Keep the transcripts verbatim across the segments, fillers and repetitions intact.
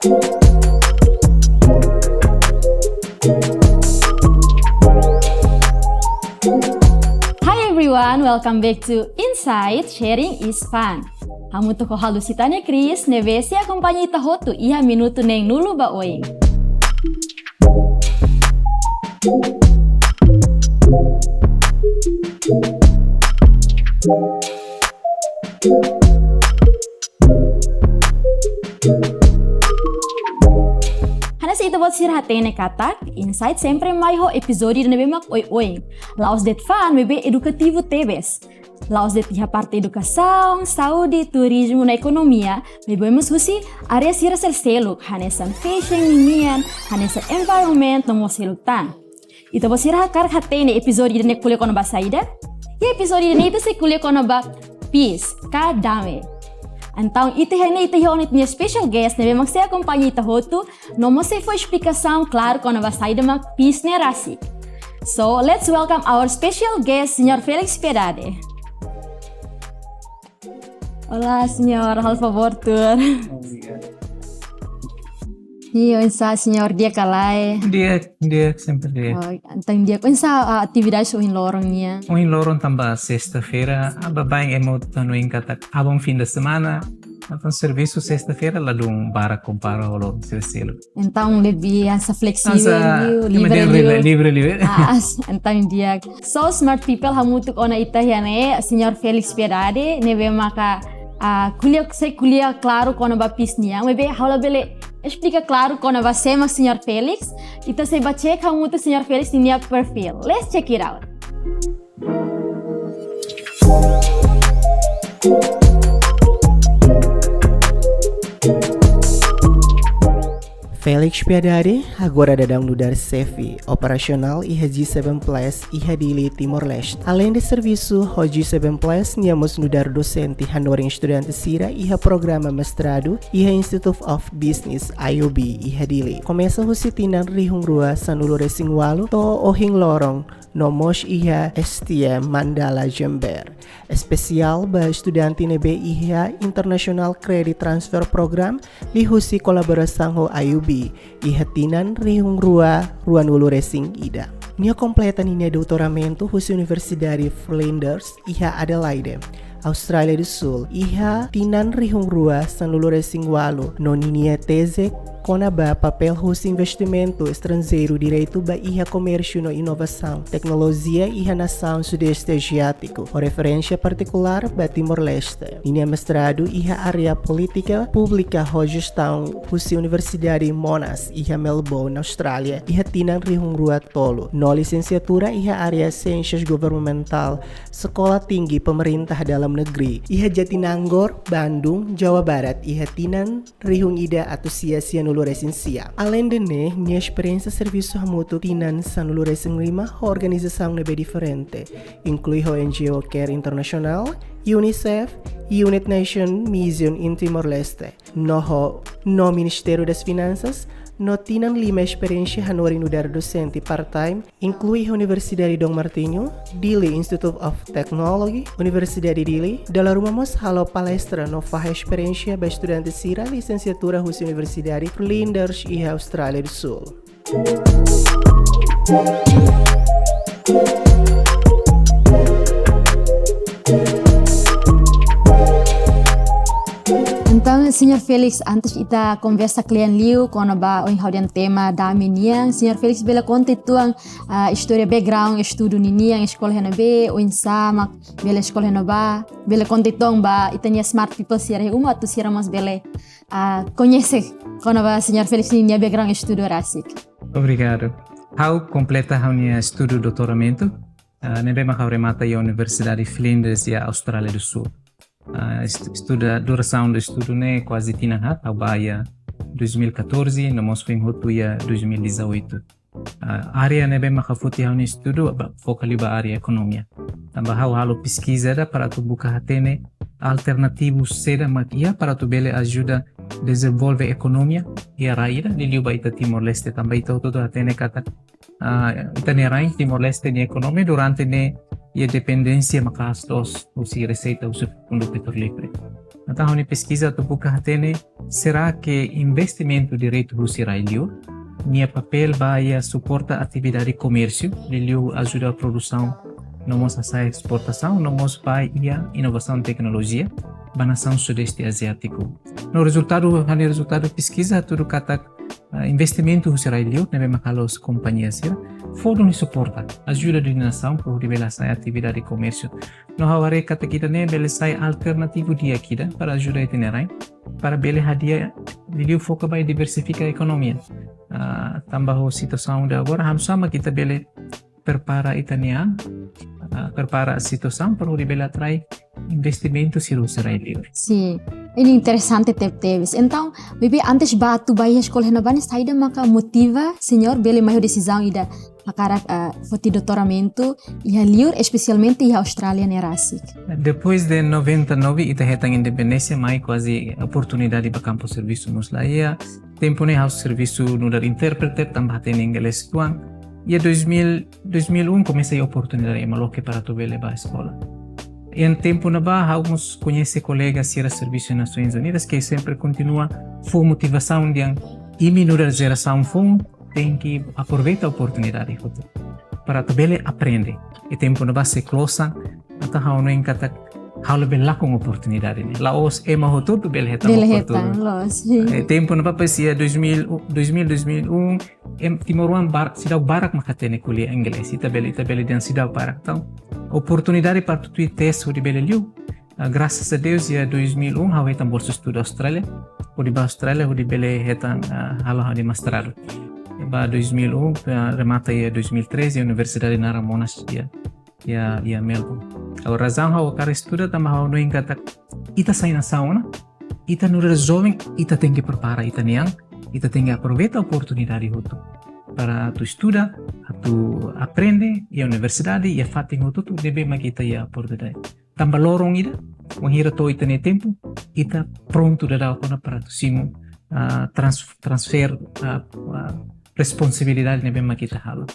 Hi everyone, welcome back to Insight, Sharing is Fun. Hamutuk ho ha'u Lusitania Cris, ne'ebé sei akompaña ita hotu iha minutu neenulu ba oin. Hanesan ita-boot sira hatene katak, Insight sempre mai ho epizódiu ne'ebé mak oioin. La'ós de'it fun, maibé edukativu tebes. La'ós de'it iha parte edukasaun, saúde, turizmu no ekonomia, maibé mós husi área sira seluk-seluk, hanesan fashion ninian, hanesan environment no mós seluk tan. Ita-boot sira hakarak hatene epizódiu ida-ne'e ko'alia kona-ba saida? Iha epizódiu ida-ne'e ita sei ko'alia kona-ba peace, ka dame. Entaun, ita iha ne'e, ita iha ona ita-nia special guest, ne'ebé mak sei akompaña ita hotu, no mós sei fó esplikasaun klaru kona-ba saida mak peace ne'e rasik. So, let's welcome our special guest, Señór Félix Piedade. Olá, señór. Halo favór tuur. Obrigadu. Io, oinsá, señór, di'ak ka lae? Di'ak, di'ak, sempre di'ak. Oh, entaun di'ak. Oinsá, ah, atividade ohin loron nian? Ohin loron tanba sesta-feira, ah, baibain ema hotu hanoin katak aban fim de semana. Entaun servisu sesta-feira ladún barak kompara ho loron seluk-seluk. Entaun lebih hanesan fleksível, hanesan, liu, ema livre, dehan liu. Livre, livre. Ah, entaun di'ak. So, smart people, hamutuk ona ita iha ne'e, señór Félix Piedade, ne'ebé maka, ah, ko'alia, sei ko'alia klaru kona-ba peace nian, maibé ha'u labele esplika klaru kona-ba sé mak señór Félix, ita sei bá cek hamutuk señór Félix ninia perfil. Let's check it out. Félix Piedade, agora daudaun nu'udar xefe operasionál iha G seven Plus iha Dili, Timor-Leste. Aleinde servisu ho G seven Plus, nia mós nu'udar dosente hanorin estudante sira iha programa mestradu iha Institute of Business, I O B, iha Dili. Komesa husi tinan rihun rua sanulu-resin-ualu to'o ohin loron, no mós iha S T M Mandala Jember. Espesiál ba estudante ne'ebé iha International Credit Transfer Program, liuhusi kolaborasaun ho I O B, iha tinan rihun rua ruanulu-resin-ida. Nia kompleta ninia doutoramentu husi Universidade Flinders iha Adelaide, Austrália do Sul, iha tinan rihun rua sanulu-resin-ualu, no ninia teze kona-ba papél husi investimentu estranjeiru diretu ba iha komérsiu no inovasaun teknolojia iha nasaun Sudeste Aziátiku, ho referénsia partikulár ba Timor-Leste. Ninia mestradu iha área polítika públika ho jestaun husi Universidade Monash iha Melbourne, Austrália, iha tinan rihun rua tolu. No lisensiatura iha área siénsias governamentál, Sekolah Tinggi Pemerintah Dalam Negeri, iha Jatinangor, Bandung, Jawa Barat, iha tinan rihun ida atus sia sianulu-resin-sia. Aleinde ne'e, nia esperiénsia servisu hamutuk tinan sanulu-resin-lima ho organizasaun ne'ebé diferente, inklui ho N G O Care International, UNICEF, United Nations Mission in Timor-Leste, no ho, no Ministério das Finanças, no tinan lima esperiénsia hanorin nu'udar dosente part-time, inklui Universidade Dom Martinho, Dili Institute of Technology, Universidade Dili, dala ruma mós halo palestra no fahe esperiénsia ba estudante sira lisensiatura husi Universidade Flinders iha Austrália do Sul. Entaun, señór Félix, antes ita konversa kle'an liu kona-ba ohin ha'u dehan tema dame nian, señór Félix bele konta uitoan, ah, istória background estudu ninian, eskola iha ne'ebé, oinsá mak bele eskola iha ne'ebá, bele konta uitoan ba ita-nia smart people sira iha uma atu sira mós bele, ah, koñese kona-ba señór Félix ninia background estudu rasik. Obrigadu. Ha'u kompleta ha'u-nia estudu doutoramentu, ah, ne'ebé mak ha'u remata iha Universidade Flinders iha Austrália do Sul. Ah, est-, estuda, durasaun do estudu ne'e kuaze tinan haat, ha'u bá iha dois mil e catorze, no mós foin hotu iha dois mil e dezoito. Ah, área ne'ebé mak ha'u foti ha'u-nia estudu, ba, foka liu ba área ekonomia. Tanba ha'u halo peskiza ida para atu buka hatene alternativu saida mak iha para atu bele ajuda dezenvolve ekonomia iha rai ida, liuliu ba ita Timor-Leste, tanba ita hotu-hotu hatene katak, ah, ita-nia rain Timor-Leste nia ekonomia durante ne'e iha dependénsia maka'as loos husi reseita husi Fundu Petrolíferu. Entaun ha'u-nia peskiza atu buka hatene, será que investimentu diretu husi rai-liur nia papél ba iha suporta atividade komérsiu, liuliu ajuda produsaun no mós hasa'e esportasaun, no mós ba iha inovasaun teknolojia ba nasaun Sudeste Aziátiku. No rezultadu, ha'u-nia rezultadu peskiza hatudu katak, ah, investimentu husi rai-liur ne'ebé mak halo husi kompañia sira, fó duni suporta, ajuda duni nasaun para hodi bele hasa'e atividade komérsiu. No ha'u haree katak ida-ne'e bele sai alternativu di'ak ida para ajuda ita-nia rai, para bele hadi'a, liuliu foka ba diversifika ekonomia. Ah, tanba ho situasaun de agora, ha'u sente katak ita bele prepara ita-nia, ah, prepara situasaun para hodi bele atrai investimentu sira husi rai-liur. Sin, ne'e interesante tebetebes. Entaun, maibé antes ba atu ba iha eskola iha ne'ebá ne'e, saida maka motiva señór bele mai ho desizaun ida hakarak, ah, foti doutoramentu iha liur, espesialmente iha Austrália ne'e rasik? Depois de noventa e nove, ita hetan independénsia, mai kuaze oportunidade ba kampu servisu mós la iha. Tempu ne'e ha'u servisu nu'udar intérprete, tanba hatene inglés uitoan. Iha dois mil, dois mil e um komesa iha oportunidade ema loke para atu bele ba eskola. Iha tempu ne'ebá ha'u mós koñese kolega sira servisu iha Nasoins Unidas, ke sempre kontinua fó motivasaun dehan imi nu'udar jerasaun foun tenke aproveita oportunidade hotu para atu bele aprende. Iha tempu ne'ebá sei klosan, entaun ha'u hanoin katak ha'u labele lakon oportunidade ne'e. La'ós ema hotu-hotu bele hetan. Bele hetan oportunidade. Loos, sin. Iha tempu ne'ebá pas iha dois mil, dois mil, dois mil e um, em, timoroan bar-, seidauk barak mak hatene ko'alia inglés. Ita bele, ita bele dehan seidauk barak. Entaun, oportunidade para atu tuir teste hodi bele liu. Ah, grasas a Deus, iha dois mil e um, ha'u hetan bolsa estudu Austrália. Hodi ba Austrália, hodi bele hetan, ah, halo ha'u-nia mestradu. Ba dois mil e um, ah, remata iha dois mil e treze, iha Universidade naran Monash, iha, iha, iha Melbourne. Agora, razaun ha'u hakarak estuda, tanba ha'u hanoin katak ita sai nasaun ona, ita nu'udar joven, ita tenke prepara ita-nia an, ita tenke aproveita oportunidade hotu para atu estuda, atu aprende, iha universidade, iha fatin hotu-hotu, ne'ebé mak ita iha oportunidade. Tanba loron ida, wainhira to'o ita-nia tempu, ita prontu daudaun ona para atu simu, ah, trans-, transfer, ah, ah, responsabilidade ne'ebé mak ita halo.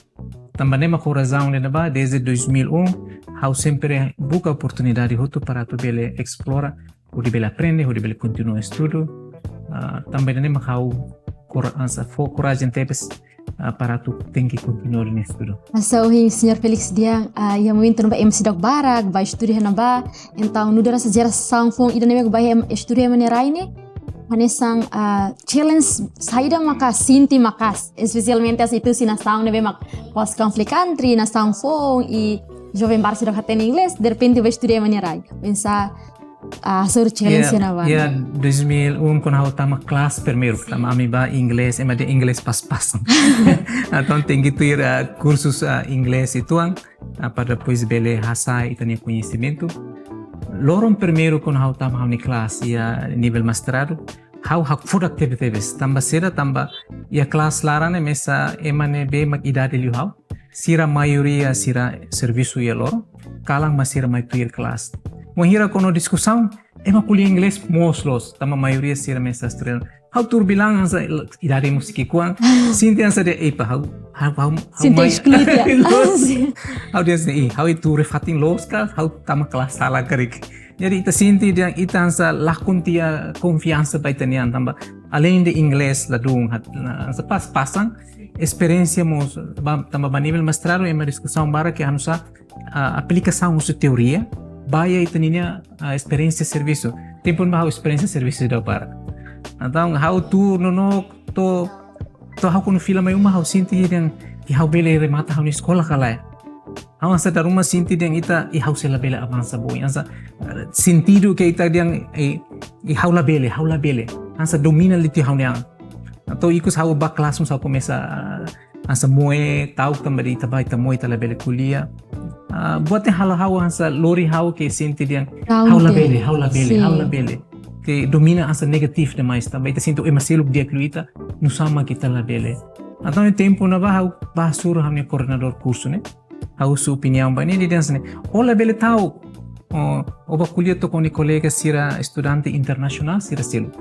Tanba ne'e mak ho razaun ne'ebá, desde dois mil e um, ha'u sempre buka oportunidade hotu para atu bele esplora, hodi bele aprende, hodi bele kontinua estudu. Ah, tanba ne'e mak ha'u kora-, hanesan fó korajen tebes, ah, para atu tenke kontinua nia estudu. Hanesan ohin señór Félix dehan, ah, iha momentu ne'ebá ema seidauk barak ba estuda iha ne'ebá, entaun nu'udar hanesan jerasaun foun ida ne'ebé ba iha estuda iha ema nia rai ne'e, hanesan, ah, challenge saida maka sente maka'as, espesialmente hanesan ita husi nasaun ne'ebé mak pós-konflitu entre nasaun foun i joven barak seidauk hatene inglés, derrepente ba estuda iha ema nia rai. Pensa, ah, hasoru challenge iha ne'ebá. Iha dois mil e um, kuandu ha'u tama kelas primeiru, tama ami ba inglés, ema dehan inglés pas-pasan. Entaun tenke tuir, ah, kursus, ah, inglés uitoan, ah, para depois bele hasa'e ita-nia koñesimentu. Loron primeiru kuandu ha'u tama ha'u-nia kelas iha nivel mestradu, ha'u hakfodak tebetebes. Tanba saida, tanba iha kelas laran ne'e mesak ema ne'ebé mak idade liu ha'u. Sira maioria sira servisu iha loron, kalan mak sira mai tuir kelas. Wainhira kono diskusaun, ema ko'alia inglés moos loos, tanba maioria sira mesak estranjeiru. Ha'u tuur bilang hanesan idade mós ki'ikoan, sente hanesan dehan, "Epa, ha'u, ha'u, ha'u, ha'u sente mai-" Exclude, ya. Loos. Ha'u dehan hanesan, "Ih, ha'u atu tuur fatin loos ka, ha'u tama kelas sala karik." Jadi ita sente dehan ita hanesan lakon tiha konfiansa ba ita-nia an tanba, além de inglés ladún, hat-, na, hanesan pas-pasan, esperiénsia mós ba, tanba ba nivel mestradu ema diskusaun barak ke hanesan, ah, aplikasaun husi teoria ba iha ita-nia, ah, esperiénsia servisu. Tempu ne'ebá ha'u esperiénsia servisu seidauk barak. Entaun ha'u tuur nonook to'o, to'o ha'u kuandu fila mai uma ha'u sente dehan, "Ih, ha'u bele remata ha'u-nia eskola ka lae?" Ha'u hanesan dala ruma sente dehan ita, "Ih, ha'u sei labele avansa ba oin." Hanesan, eh, sentidu ke ita dehan, eh, "Ih, ha'u labele, ha'u labele." Hanesan domina liu tiha ha'u-nia an. Entaun ikus ha'u ba kelas mós ha'u komesa, ah, hanesan moe, ta'uk tanba dehan ita ba ita moe ita labele ko'alia. Ah, buat ne'e halo ha'u hanesan lori ha'u ke sente dehan, "Ha'u labele, ha'u labele, ha'u labele." Ke domina hanesan negativu demais, tanba ita sente ema seluk di'ak liu ita, nusá mak ita labele. Entaun iha tempu ne'ebá ha'u ba hasoru ha'u-nia koordenadór kursu ne'e. Ha'u husu opiniaun ba nia, nia dehan hanesan ne'e, "Ó labele ta'uk. Ó, ó bá ko'alia to'o ho nia kolega sira estudante internasionál sira seluk.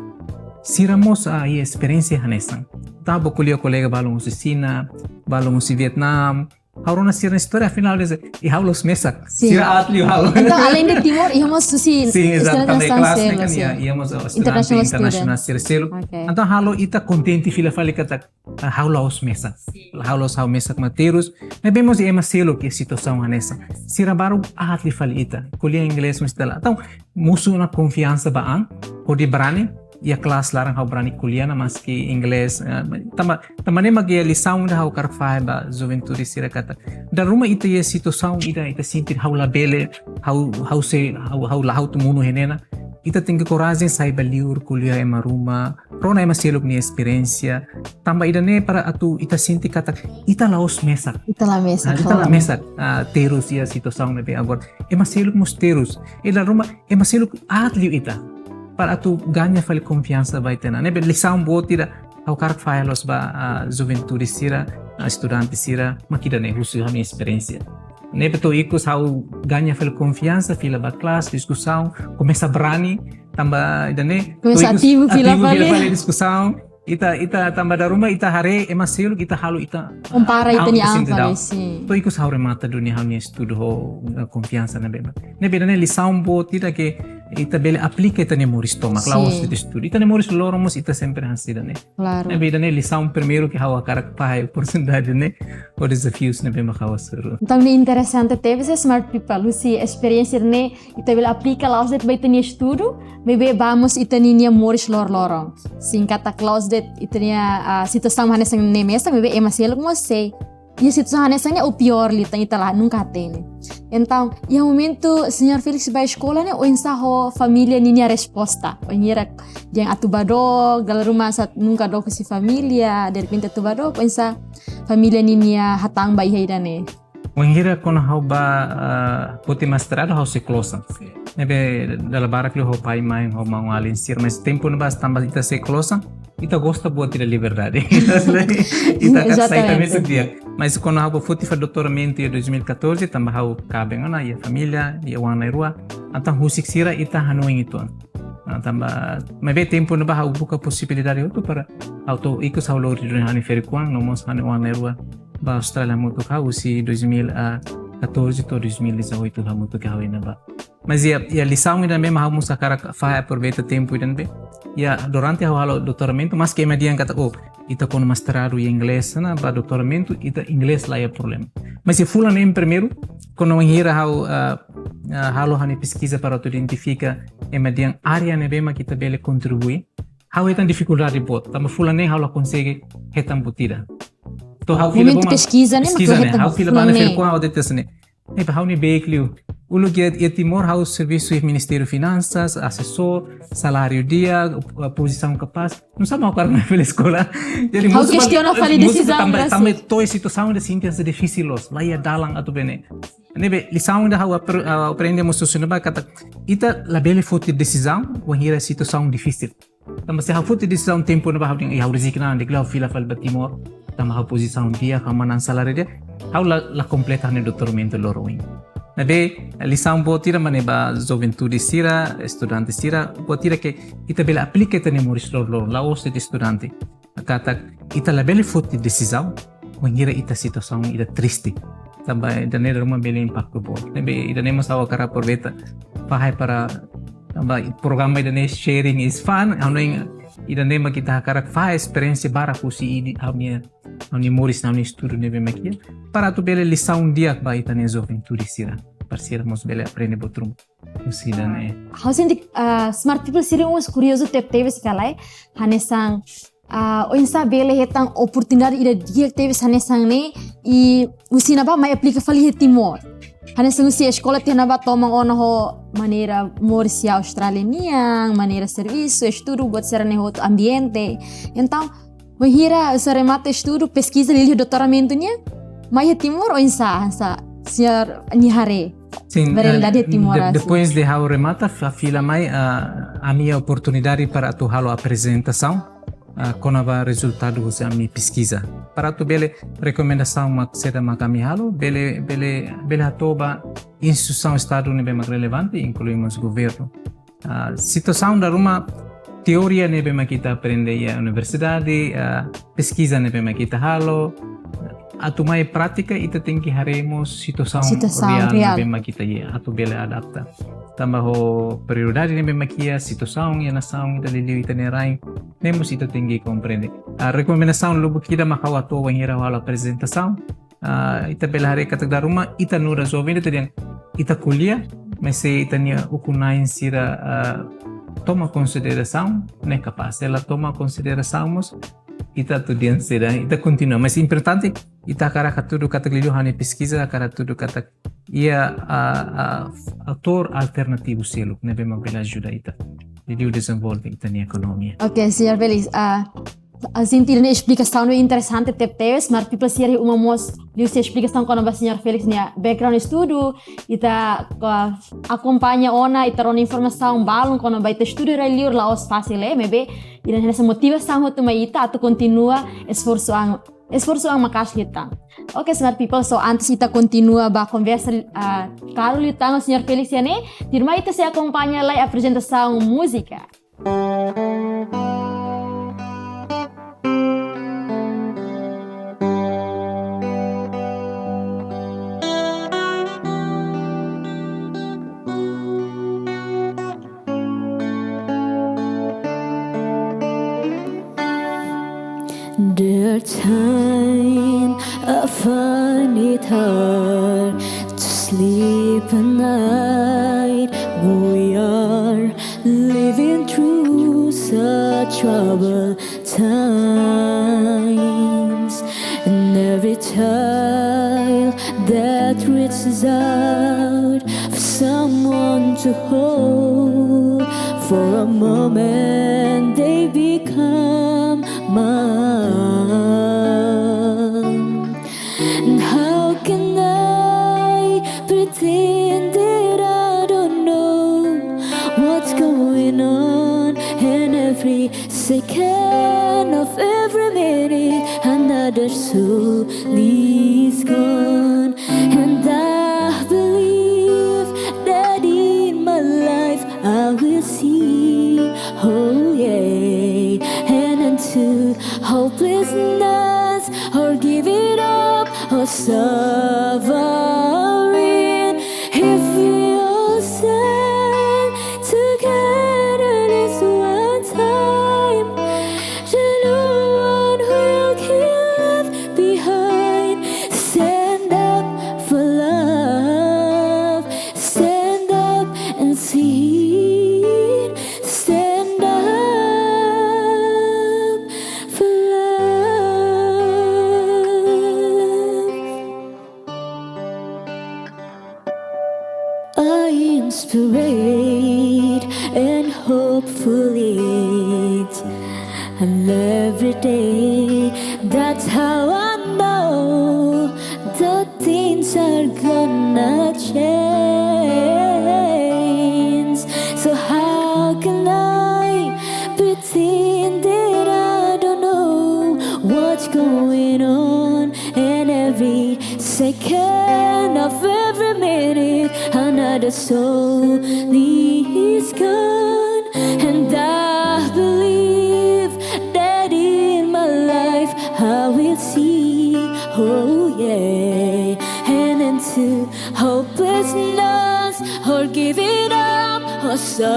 Sira mós, ah, iha esperiénsia hanesan. Ta'uk bá ko'alia kolega balun husi Xina, balun husi Vietname, Ha'u rona sira-nia istória, afinál, depois, i ha'u la'ós mesak. Sin. Sira aat liu ha'u. Entaun, aleinde Timor, iha mós husi Sin, exato, estudante também classe, estranjeiru, kan, sin. iha, iha mós estudante International student. International sira seluk. Ok. Entaun, halo ita kontente fila fali katak, ah, ha'u la'ós mesak. Ha'u la'ós, ha'u mesak mak terus. Maibé mós ema seluk iha situasaun hanesan. Sira baru aat liu fali ita. Ko'alia inglés mós dala. Entaun, mosu ona konfiansa ba an, hodi brani, iha klase laran ha'u brani ko'alia ona maski inglés, eh, tanba, tanba ne'e mak iha lisaun ida ha'u hakarak fahe ba juventude sira katak. Dala ruma ita iha situasaun ida, ita sente ha'u labele, ha'u, ha'u sei, ha'u, ha'u la ha'u atu monu iha ne'e ona. Ita tenke korajen sai ba liur, ko'alia ema ruma, rona ema seluk nia esperiénsia. Tanba ida-ne'e para atu ita sente katak, ita la'ós mesak. Ita la mesak, Ah, ita klaru. la mesak, ah, terus iha situasaun ne'ebé agora. Ema seluk mós terus. I dala ruma, ema seluk aat liu ita. Para atu gaña fali konfiansa ba ita-nia an. Ne'ebé lisaun boot ida ha'u hakarak fahe loos ba, ah, juventude sira, ah, estudante sira, mak ida-ne'e husi ha'u-nia esperiénsia. Ne'ebé to'o ikus ha'u gaña fali konfiansa, fila ba klase, diskusaun, komesa brani, tanba ida-ne'e, Komesa to'o ikus ativu fila ativu fila fali. fali diskusaun. Ita, ita tanba dala ruma ita haree ema seluk, ita halo ita, Kompara ah, ita-nia ita an sente fali, down. sin. To'o ikus ha'u remata duni ha'u-nia estudu ho, eh, konfiansa ne'ebé mak. Ne'ebé ida-ne'e lisaun boot ida ke ita bele aplika ita-nia moris tomak, Sin. la'ós de'it estudu. Ita-nia moris loron mós ita sempre hanesan ida-ne'e. Klaru. Ne'ebé ida-ne'e lisaun primeiru ke ha'u hakarak fahe oportunidade ne'e, ho dezafius ne'ebé mak ha'u hasoru. Entaun, ne'e interesante tebes, Smart People, husi esperiénsia ne'e, ita bele aplika la'ós de'it ba ita-nia estudu, maibé ba mós ita-nia moris loroloron. Sin, katak la'ós de'it ita-nia, ah, situasaun hanesan ne'e mesak, maibé ema seluk mós sei. Iha situasaun hanesan ne'e ou piór liután, ita la nunka hatene. Entaun, iha momentu señór Félix bá eskola ne'e, oinsá ho família ninia resposta? Bainhira dehan atu bá dook, dala ruma sá nunka dook husi família, derrepente atu bá dook, oinsá família ninia hatán ba iha ida-ne'e? Bainhira kuandu ha'u bá, ah, foti mestradu ha'u sei klosan. Ne'ebé dala barak liu ho pai, mãe, ho maun-alin sira, mas tempu ne'ebá tanba ita sei klosan, ita gosta buat ida liberdade. Ita hakarak sai, ita Exatamente. mesak di'ak. Mas kuandu ha'u bá foti fali doutoramentu iha dois mil e catorze, tanba ha'u kaben ona iha família, iha oan na'in-rua, entaun husik sira ita hanoin uitoan. Ah, tanba, maibé tempu ne'ebá ha'u buka posibilidade hotu para ha'u to'o ikus ha'u lori duni ha'u-nia ferik-oan, no mós ha'u-nia oan na'in-rua bá Austrália hamutuk ho ha'u husi dois mil e catorze to'o dois mil e dezoito hamutuk ho ha'u iha ne'ebá. Mas iha, iha lisaun ida-ne'ebé mak ha'u mós hakarak fahe aproveita tempu ida-ne'ebé. Iha durante ha'u halo doutoramentu, maski ema dehan katak, oh, ita kuandu mestradu iha inglés ona, bá doutoramentu, ita inglés la iha problema. Mas iha fulan neen primeiru, kuandu bainhira ha'u, ah, ah, halo ha'u-nia peskiza para atu identifika ema dehan área ne'ebé mak ita bele kontribui, ha'u hetan difikuldade boot, tanba fulan neen ha'u la konsege hetan buat ida. To'o ha'u fila Momentu ba uma peskiza ne'e, mak peskiza ne'e, hetan ha'u fila fulan ba ha'u-nia neen. ferik-oan, ha'u dehan hanesan ne'e. Ne'ebé ha'u-nia beik liu. Uluk iha, iha Timor ha'u servisu iha Ministériu Finansas, asesór, saláriu di'ak, pozisaun kapás. Nusá mak ha'u hakarak mai fali eskola? Jadi, Ha'u mosu ba-, kestiona fali mosu desizaun tanba, ne'e, tanba sin. to'o iha situasaun ida sente hanesan difisil loos, la iha dalan atu bá ne'e. Ne'ebé lisaun ida ha'u apre-, ha'u aprende mós husi ne'ebá katak ita labele foti desizaun bainhira situasaun difisil. Tanba se ha'u foti desizaun tempu ne'ebá ha'u dehan, "Ih, ha'u rezigna, dehan ha'u fila fali ba Timor, tanba ha'u pozisaun di'ak, ha'u manán saláriu di'ak," ha'u la, la kompleta ha'u-nia doutoramentu loron oin. Ne'ebé lisaun boot ida mak ne'e ba juventude sira, estudante sira, boot ida ke ita bele aplika ita-nia moris loroloron, la'ós de'it estudante. Katak ita labele foti desizaun bainhira ita situasaun ida triste. Tanba ida-ne'e dala ruma bele impaktu boot. Ne'ebé ida-ne'e mós ha'u hakarak aproveita fahe para, tanba programa ida-ne'e sharing is fun. Ha'u hanoin ida-ne'e mak ita hakarak fahe esperiénsia barak husi ida ha'u-nia, ha'u-nia moris, ha'u-nia estudu ne'ebé mak iha. Para atu bele lisaun di'ak ba ita-nia juventude sira. Para sira mós bele aprende buat ruma husi ida-ne'e. Ha'u sente, ah, Smart People sira mós kuriozu tebetebes ka lae, hanesan, ah, oinsá bele hetan oportunidade ida di'ak tebes hanesan ne'e, i husi ne'ebá mai aplika fali iha Timor. Hanesan husi eskola tiha ne'ebá toman ona ho maneira moris iha Austrália nian, maneira servisu, estudu, buat sira-ne'e hotu, ambiente. Entaun, bainhira sá remata estudu, peskiza, liuliu doutoramentu nian, mai iha Timor oinsá, hanesan señór nia haree? Sin, ba realidade, eh, Timor, de-, asin. Depois de ha'u remata, fa-, fila mai, ah, ami-nia oportunidade para atu halo aprezentasaun, ah, kona-ba rezultadu husi ami-nia peskiza. Para atu bele rekomendasaun mak saida mak ami halo, bele, bele, bele hato'o ba instituisaun Estadu ne'ebé mak relevante, inklui mós governu. Ah, situasaun dala ruma, teoria ne'ebé mak ita aprende iha universidade, ah, peskiza ne'ebé mak ita halo, atu mai prátika, ita tenke haree mós situasaun reál ne'ebé mak ita iha, atu bele adapta. Tanba ho prioridade ne'ebé mak iha, situasaun iha nasaun ita, liuliu ita-nia rain, ne'e mós ita tenke komprende. Ah, rekomendasaun lubuk ida mak ha'u hato'o wainhira halo aprezentasaun, ah, ita bele haree katak dala ruma ita nu'udar joven ita dehan ita ko'alia, mas se ita-nia ukun-na'in sira, ah, toma konsiderasaun, ne'e kapás. Se la toma konsiderasaun mós, ita atu dehan sira, ita kontinua. Mas importante, ita hakarak hatudu katak liuliu ha'u-nia peskiza, hakarak hatudu katak iha, ah, ah, fatór alternativu seluk ne'ebé mak bele ajuda ita liuliu dezenvolve ita-nia ekonomia. Oke, señór Felix, ah, ah, sente ida-ne'e esplikasaun ne'e interesante tebtebes, Smart People sira iha uma mós liu sira esplikasaun kona-ba señór Felix nia background estudu, ita akompaña ona, ita rona informasaun balun kona-ba ita estudu rai-liur la'ós fasil, eh, maibé ida-ne'e hanesan motivasaun hotu mai ita atu kontinua esforsu an, esforsu an maka'as liután. Oke, Smart People, so antes ita kontinua ba konversa, ah, karu liután ho señór Felix iha ne'e, tuirmai ita sei akompaña lai aprezentasaun múzika. There are times I find it hard to sleep at night. We are living through such troubled times, and every child that reaches out for someone to hold, for a moment they become mine. And how can I pretend that I don't know what's going on? And every second of every minute, another soul is gone. And I believe that in my life I will see, oh yeah, an end to hopelessness, or give it up, or suffering. If we all stand together this one time, then no one will get left behind. Stand up for love, stand up and sing, stand up for love. I inspired and hopeful it, and every day, that's how I know that things are gonna change. So how can I pretend that I don't know what's going on? And every second of every minute, another soul is gone. And I believe that in my life I will see, oh yeah, an end to hopelessness, or give it up, or suffering.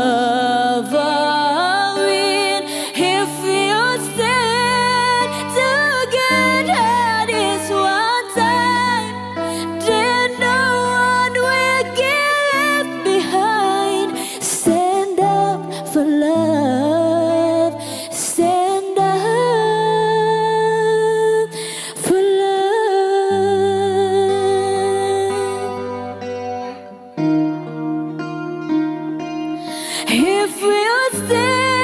If we all stand together this one time, then no one will get left behind. Stand up for love, stand up for love. If we all stand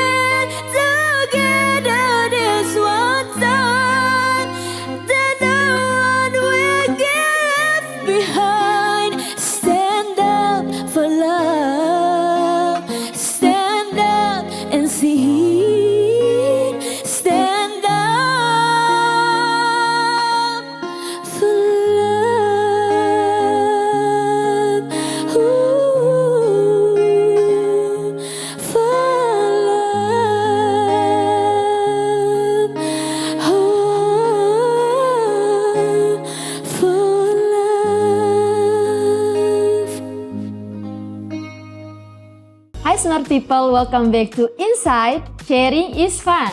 People, welcome back to Insight, Sharing is Fun.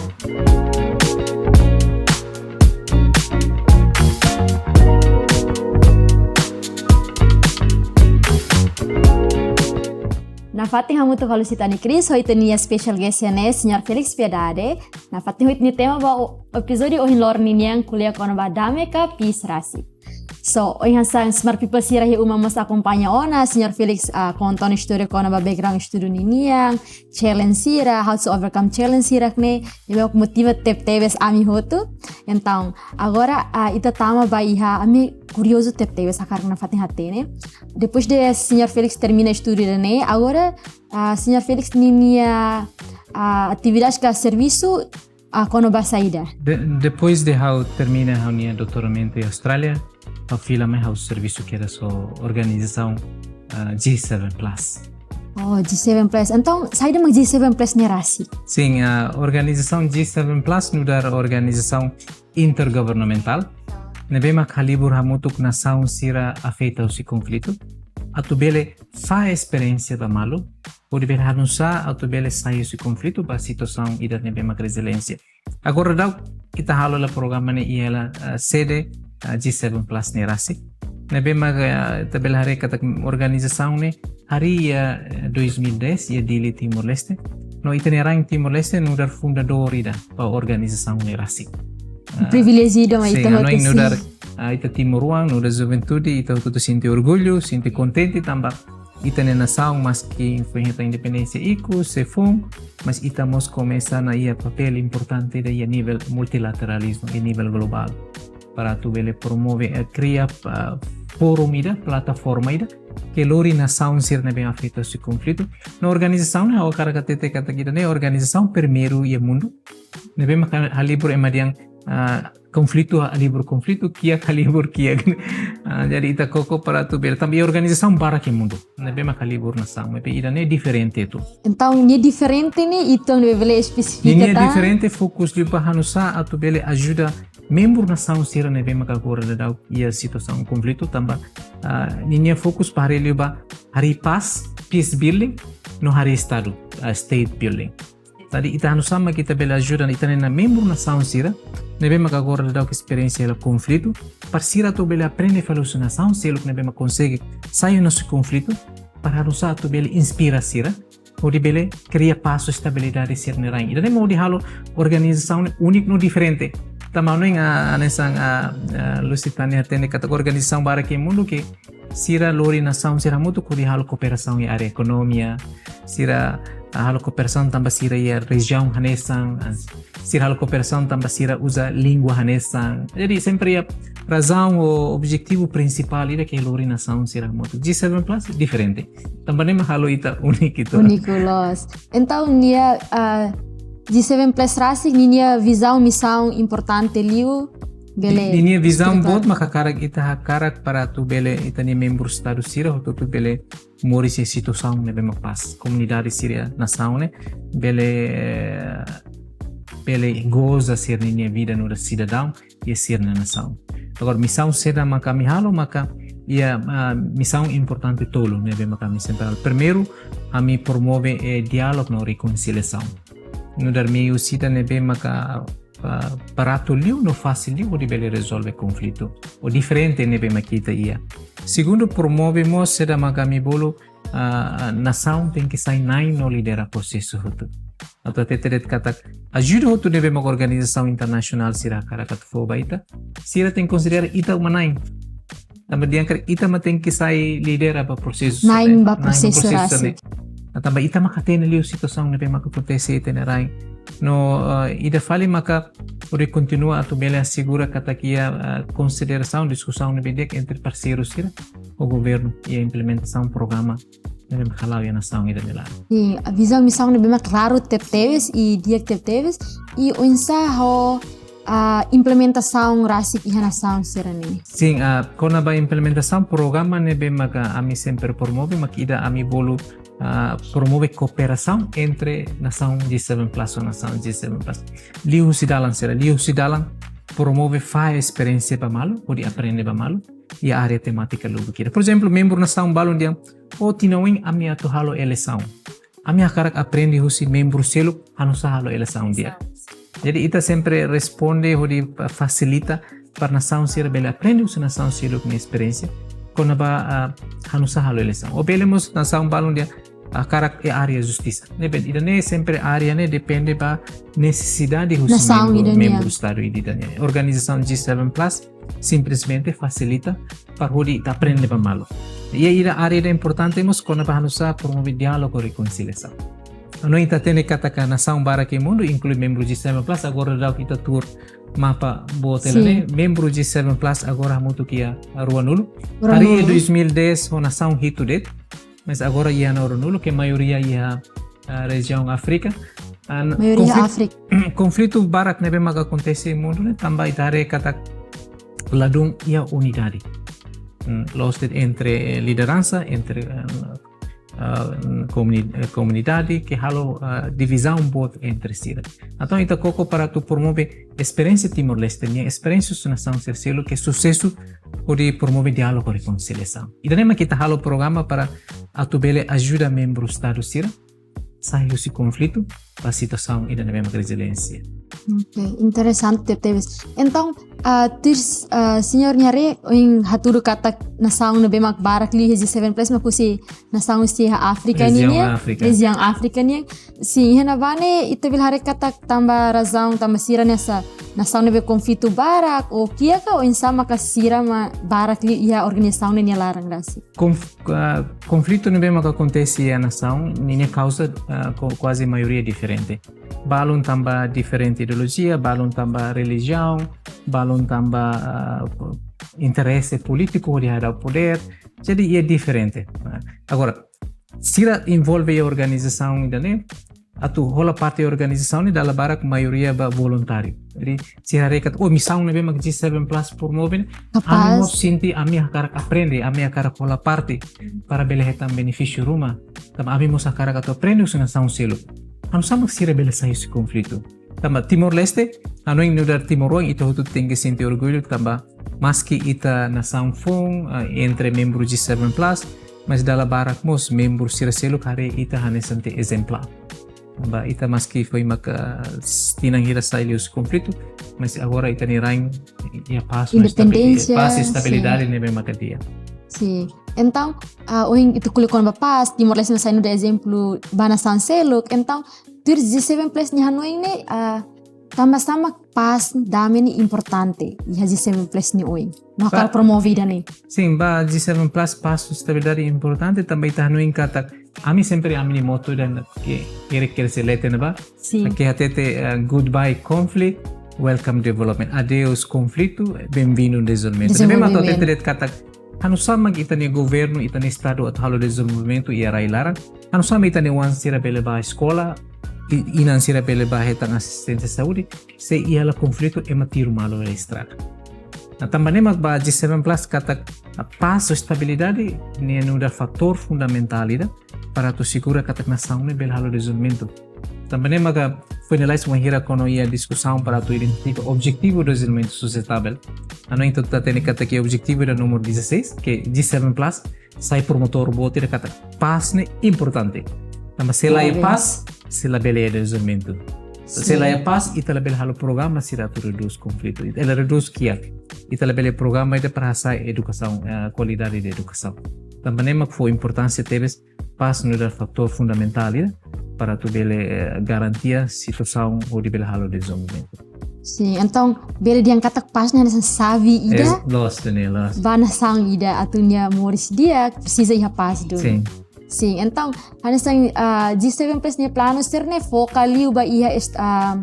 Nafatin hamutuk ho Lusitania Cris, ho ita-nia special guest ne'e, Señór Felix Piedade. Nafatin ho ita-nia tema ba o-, episódiu ohin loron ninian, ko'alia kona-ba dame ka peace rasik. So, ohin hanesan smart people sira iha uma mós akompaña ona, Señór Felix, ah, konta ona istória kona-ba background estudu ninian, challenge sira, how to overcome challenge sira-ne'e, ne'ebé motiva tebetebes ami hotu. Entaun, agora, ah, ita tama ba iha, ami kuriozu tebetebes hakarak nafatin hatene. Depois de Señór Felix termina estudu ida-ne'e, agora, ah, Señór Felix ninia, ah, atividade ka servisu, ah, kona-ba saida? De-, depois de ha'u termina ha'u-nia doutoramentu iha Austrália, ha'u fila mai ha'u servisu kedas ho organizasaun, ah, G seven plus. Oh, G seven plus. Entaun, saida mak G seven plus ne'e rasik? Sin, ah, organizasaun G seven plus nu'udar organizasaun intergovernamentál ne'ebé mak halibur hamutuk nasaun sira afeta husi konflitu atu bele fahe esperiénsia ba malu, hodi bele hanusá atu bele sai husi konflitu ba situasaun ida ne'ebé mak reziliénsia. Agora daudaun ita halo hela programa ne'e iha hela, ah, sede, ah, G seven plus ne'e rasik. Ne'ebé mak, ah, ita bele haree katak organizasaun ne'e harii iha, eh, dois mil e dez iha Dili, Timor-Leste. No ita-nia rain Timor-Leste nu'udar fundadór ida ba organizasaun ne'e rasik. Ah, privilejiadu mai sin, ita hanoin hotu, nu'udar, sin. Ah, ita timoroan, nu'udar juventude, ita hotu-hotu sente orgullu, sente kontente tanba ita-nia nasaun maski foin hetan independénsia ikus, sei foun, mas ita mós komesa ona iha papél importante ida iha nivel multilateralizmu, iha nivel globál. Para atu bele promove, eh, kria, ah, fórum ida, plataforma ida, ke lori nasaun sira ne'ebé afeta husi konflitu. No organizasaun ne'e ha'u hakarak hatete katak ida-ne'e organizasaun primeiru iha mundu ne'ebé mak halibur ema dehan, ah, konflitu halibur konflitu, kiak halibur kiak. Ah, jadi ita koko para atu bele. Tanba iha organizasaun barak iha mundu ne'ebé mak halibur nasaun, maibé ida-ne'e diferente hotu. Entaun, nia diferente ne'e, entaun, ne'e bele espesifika? Nia tan diferente, fokus liu ba hanusá atu bele ajuda membru nasaun sira ne'ebé mak agora daudaun iha situasaun konflitu tanba, ah, ninia fokus ba harii liu ba harii pás, peace building, no harii estadu, ah, state building. Jadi ita hanusá mak ita bele ajuda ita-nia membru nasaun sira ne'ebé mak agora daudaun esperiénsia hela konflitu, para sira atu bele aprende fali husi nasaun seluk ne'ebé mak konsege sai husi konflitu, para hanusá atu bele inspira sira hodi bele kria pás no estabilidade sira-nia rain. Ida-ne'e mak hodi halo organizasaun ne'e úniku no diferente. Tanba hanoin, ah, hanesan, ah, ah, Lusitania hatene katak organizasaun barak iha mundu ke sira lori nasaun sira hamutuk hodi halo kooperasaun iha área ekonomia, sira, ah, halo kooperasaun tanba sira iha rejiaun hanesan, ah, sira halo kooperasaun tanba sira uza língua hanesan. Jadi, sempre iha razaun ou objetivu prinsipál ida ke lori nasaun sira hamutuk. G seven plus diferente. Tanba ne'e mak halo ita úniku hotu. Úniku loos. Entaun, nia, ah, G seven plus rasik, ninia vizaun, misaun importante liu, bele. Ni-, ninia vizaun esplika. Boot mak hakarak, ita hakarak para atu bele, ita-nia membru estadu sira hotu-hotu bele moris iha situasaun ne'ebé mak pás. Komunidade sira, nasaun ne'e bele, bele goza sira-nia vida nu'udar sidadaun iha sira-nia nasaun. Agora, misaun saida maka ami halo, maka iha, ah, misaun importante tolu ne'ebé maka ami sempre halo. Primeiru, ami promove, eh, diálogu no rekonsiliasaun. Nu'udar meiu ida ne'ebé maka, ah, baratu liu no fasil liu hodi bele rezolve konflitu. Ou diferente ne'ebé mak ita iha. Segundu, promove mós saida maka ami bolu, ah, nasaun tenke sai na'in no lidera prosesu hotu. Atu hatete de'it katak ajuda hotu ne'ebé mak organizasaun internasionál sira hakarak atu fó ba ita, sira tenke konsidera ita uma na'in. Tanba dehan karik ita mak tenke sai lidera ba prosesu sira-ne'e. Na'in ba prosesu sira-ne'e. Na'in ba prosesu sira-ne'e. Tanba ita mak hatene liu situasaun ne'ebé mak akontese iha ita-nia rain. No, ah, ida fali maka hodi kontinua atu bele asegura katak iha, ah, konsiderasaun, diskusaun ne'ebé di'ak entre parseiru sira ho governu iha implementasaun programa ne'ebé mak hala'o iha nasaun ida-ne'e laran. Sin, ah, vizaun misaun ne'ebé mak klaru tebetebes i di'ak tebetebes, i oinsá ho, ah, implementasaun rasik iha nasaun sira-ne'e? Sin, ah, kona-ba implementasaun programa ne'ebé maka ami sempre promove, mak ida ami bolu, ah, promove kooperasaun entre nasaun G seven plus ho nasaun G seven plus. Liuhusi dalan sira, liuhusi dalan promove fahe esperiénsia ba malu, hodi aprende ba malu iha área temátika lubuk ida. Por ezemplu, membru nasaun balun dehan, "Oh, tinan oin ami atu halo eleisaun." Ami hakarak aprende husi membru seluk hanusá halo eleisaun di'ak. Jadi ita sempre responde hodi fasilita para nasaun sira bele aprende husi nasaun seluk nia esperiénsia kona-ba, ah, hanusá halo eleisaun. Ou bele mós nasaun balun dehan hakarak iha área justisa. Ne'ebé ida-ne'e sempre área ne'e depende ba nesesidade husi membru, membru estadu ida-ne'e. Organizasaun G seven plus simplesmente fasilita para hodi ita aprende ba malu. I ida área ida importante mós kona-ba hanusá promove diálogu rekonsiliasaun. Hanoin ita hatene katak nasaun barak iha mundu, inklui membru G seven plus, agora daudaun ita tuur mapa boot hela ne'e, membru G seven plus agora hamutuk iha ruanulu. Harii dois mil e dez ho nasaun hitu de'it, mas agora iha ona ruanulu, ke maioria iha, ah, rejiaun Áfrika. Maioria konflitu, Áfrika. Konflitu barak ne'ebé maka akontese iha mundu ne'e tanba ita haree katak ladún iha unidade. Hmm, loos de'it entre, eh, lideransa, entre, eh, ah, komuni-, eh, komunidade, ke halo, ah, divizaun boot entre sira. Entaun ita koko para atu promove esperiénsia Timor-Leste nian, esperiénsia husi nasaun sira seluk ke susesu hodi promove diálogu rekonsiliasaun. Ida-ne'e mak ita halo programa para atu bele ajuda membru estadu sira sai husi konflitu ba situasaun ida ne'ebé mak reziliénsia. Ok, interesante tebes. Entaun, ah, tuir, ah, señór nia haree, ohin hatudu katak nasaun ne'ebé mak barak liu iha G seven plus mak husi nasaun husi Áfrika nian, rejiaun Áfrika nian. Sin, iha ne'ebá ne'e ita bele haree katak tanba razaun, tanba sira ne'e hanesan nasaun ne'ebé konflitu barak, ou kiak ka, oinsá maka sira mak barak liu iha organizasaun ne'e nia laran rasik? Konf-, ah, konflitu ne'ebé maka akontese iha nasaun, ninia kauza, ah, ku-, kuaze maioria diferente. Balun tanba diferente ideolojia, balun tanba relijiaun, balun tanba, ah, interese polítiku hodi hadau podér. Jadi, iha diferente. Ah, agora, sira envolve iha organizasaun ida-ne'e, atu hola parte organizasaun ne'e dala barak maioria ba voluntáriu. Jadi, sira haree katak, oh, misaun ne'ebé mak G seven plus promove ne'e, ami mós sente ami hakarak aprende, ami hakarak hola parte para bele hetan benefísiu ruma. Tanba ami mós hakarak atu aprende husi nasaun seluk. Hanusá mak sira bele sai husi konflitu. Tanba Timor-Leste, hanoin nu'udar timoroan ita hotu tenke sente orgullu, tanba maski ita nasaun foun, ah, entre membru G seven plus, mas dala barak mós membru sira seluk haree ita hanesan ita ezemplár. Tanba ita maski foin maka tinan hira sai liu husi konflitu, mas agora ita-nia rain iha pás, independénsia, pás, estabilidade ne'ebé maka di'ak. Sin. Entaun, ah, ohin ita ko'alia kona-ba pás, Timor-Leste sai nu'udar ezemplu ba nasaun seluk. Entaun, tuir G seven plus nia hanoin ne'e, ah, tanbasá mak pás, dame ne'e importante iha G seven plus nia oin? No hakarak promove ida-ne'e. Sin, ba G seven plus pás, estabilidade importante, tanba ita hanoin katak ami sempre, ami-nia moto ida ke, kere kere se leten ba. Sin. Ke hatete, eh, goodbye conflict, welcome development. Adeus konflitu, bem-vindo dezenvolvimentu. Dezenvolvimentu. Ne'ebé mak atu hatete de'it katak hanusá mak ita-nia governu, ita-nia estadu atu halo dezenvolvimentu iha rai laran? Hanusá mak ita-nia oan sira bele bá eskola, i-, inan sira bele bá hetan asisténsia saúde, se iha hela konflitu ema tiru malu iha estrada? Nah, tanba ne'e mak ba G seven plus katak pás ou estabilidade ne'e nu'udar fatór fundamentál ida para atu asegura katak nasaun ne'e bele halo dezenvolvimentu. Tanba ne'e maka foin lalais wainhira kuandu iha diskusaun para atu identifika Objetivu Dezenvolvimentu Sustentável. Hanoin ita hatene katak iha objetivu ida númeru dezasseis, ke G seven plus sai promotór boot ida katak pás ne'e importante. Tanba se la iha pás, se la bele iha dezenvolvimentu. Se la iha pás, ita la bele halo programa sira atu redús konflitu. Ita la redús kiak. Ita la bele programa ida para hasa'e edukasaun, eh, kualidade de edukasaun. Tanba ne'e mak fó importánsia tebes pás nu'udar fatór fundamentál ida para atu bele, eh, garantia situasaun hodi bele halo dezenvolvimentu. Sin, entaun, bele dehan katak pás ne'e hanesan xave ida. Es, loos, Daniela. Ba nasaun ida atu nia moris di'ak, presiza iha pás duni. Sin. Sin, entaun, hanesan, ah, G seven plus nia planu sira-ne'e foka liu ba iha est-, ah,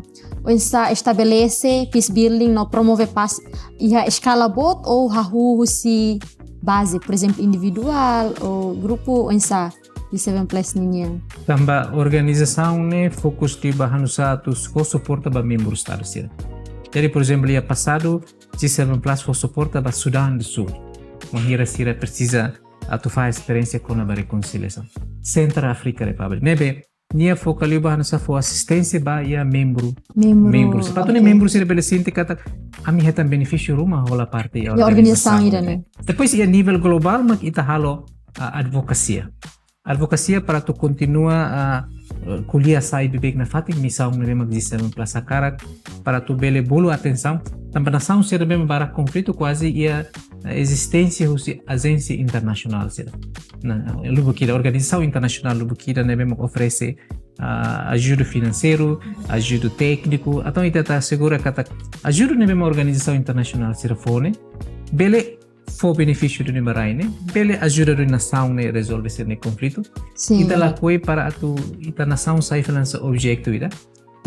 oinsá estabelese peace building no promove pás iha eskala boot ou hahú husi baze, por ezemplu, individuál ou grupu, oinsá G seven plus ninian? Tanba organizasaun ne'e fokus liu ba hanusá atu fó suporta ba membru estadu sira. Jadi, por ezemplu, iha pasadu, G seven plus fó suporta ba Sudán do Sul, wainhira sira presiza atu fahe esperiénsia kona-ba rekonsiliasaun. Central African Republic. Ne'ebé, nia foka liu ba hanusá fó asisténsia ba iha membru. Membru. Membru. Sepatu ne'e membru sira bele sente katak ami hetan benefísiu ruma hola parte iha organizasaun ida-ne'e. Depois iha nivel globál mak ita halo, ah, advokasia. Advokasia para atu kontinua, ah, ko'alia sai beibeik nafatin misaun ne'ebé mak G seven Plus hakarak, para atu bele bolu atensaun. Tanba nasaun sira ne'ebé mak barak konflitu kuaze iha, ah, ezisténsia husi ajénsia internasionál sira. Nah, lubuk ida, organizasaun internasionál lubuk ida ne'ebé mak oferese, ah, ajuda finanseiru, ajuda tékniku, entaun ita atu asegura katak ajuda ne'ebé mak organizasaun internasionál sira fó ne'e bele fó benefísiu duni ba rai ne'e, bele ajuda duni nasaun ne'e rezolve sira-nia konflitu. Sin. Ita lakohi para atu ita nasaun sai fali hanesan objetu ida.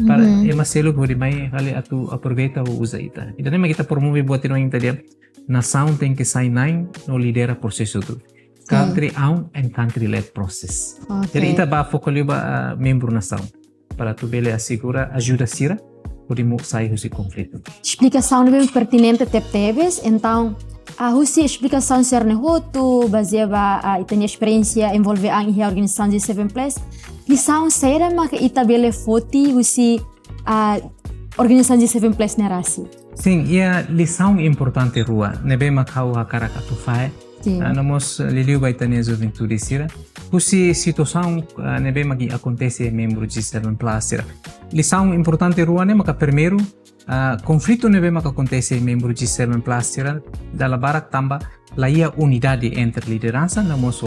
Para, uhum, ema seluk hodi mai fali atu aproveita ou uza ita. Ida-ne'e mak ita promove buat ida ita dehan nasaun tenke sai na'in no lidera prosesu hotu. Sin. Country owned and country led process. Oke. Jadi ita bá foka liu ba, ah, membru nasaun para atu bele asegura ajuda sira hodi mosu sai husi konflitu. Esplikasaun ne'ebé pertinente tebetebes, entaun, ah, husi esplikasaun sira-ne'e hotu, bazeia ba, ah, ita-nia esperiénsia envolve an iha organizasaun G seven Plus, lisaun saida maka ita bele foti husi, ah, organizasaun G seven Plus ne'e rasik? Sin, iha lisaun importante rua ne'ebé mak ha'u hakarak atu fahe. Sin. Ah, no mós, eh, liuliu ba ita-nia juventude sira. Husi situasaun, ah, ne'ebé mak akontese membru G seven Plus sira. Lisaun importante rua ne'e maka primeiru, ah, konflitu ne'ebé mak akontese membru G seven Plus sira dala barak tanba la iha unidade entre lideransa no mós,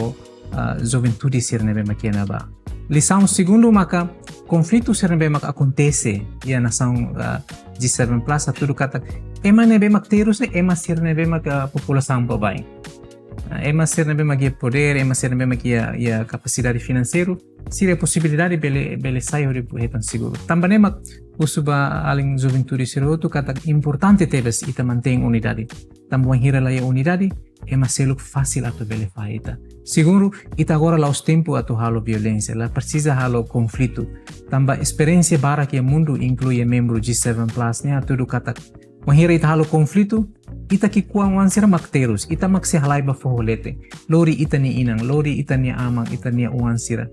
ah, juventude sira ne'ebé mak iha ne'ebá. Lisaun segundu maka konflitu sira ne'ebé mak akontese iha nasaun, ah, G seven Plus hatudu katak ema ne'ebé mak terus ne'e ema sira ne'ebé mak, ah, populasaun baibain. Ah, ema sira ne'ebé mak iha podér, ema sira ne'ebé mak iha, iha kapasidade finanseiru, sira posibilidade bele, bele sai hodi hetan seguru. Tanba ne'e mak husu ba alin juventude sira hotu katak importante tebes ita mantein unidade. Tanba wainhira la iha unidade, ema seluk fasil atu bele fahe ita. Segundu, ita agora la'ós tempu atu halo violénsia, la presiza halo konflitu. Tanba esperiénsia barak iha mundu, inklui membru G seven Plus ne'e hatudu katak wainhira ita halo konflitu, ita ki'ikoan oan sira mak terus, ita mak sei halai ba foho leten, lori ita-nia inan, lori ita-nia aman, ita-nia oan sira.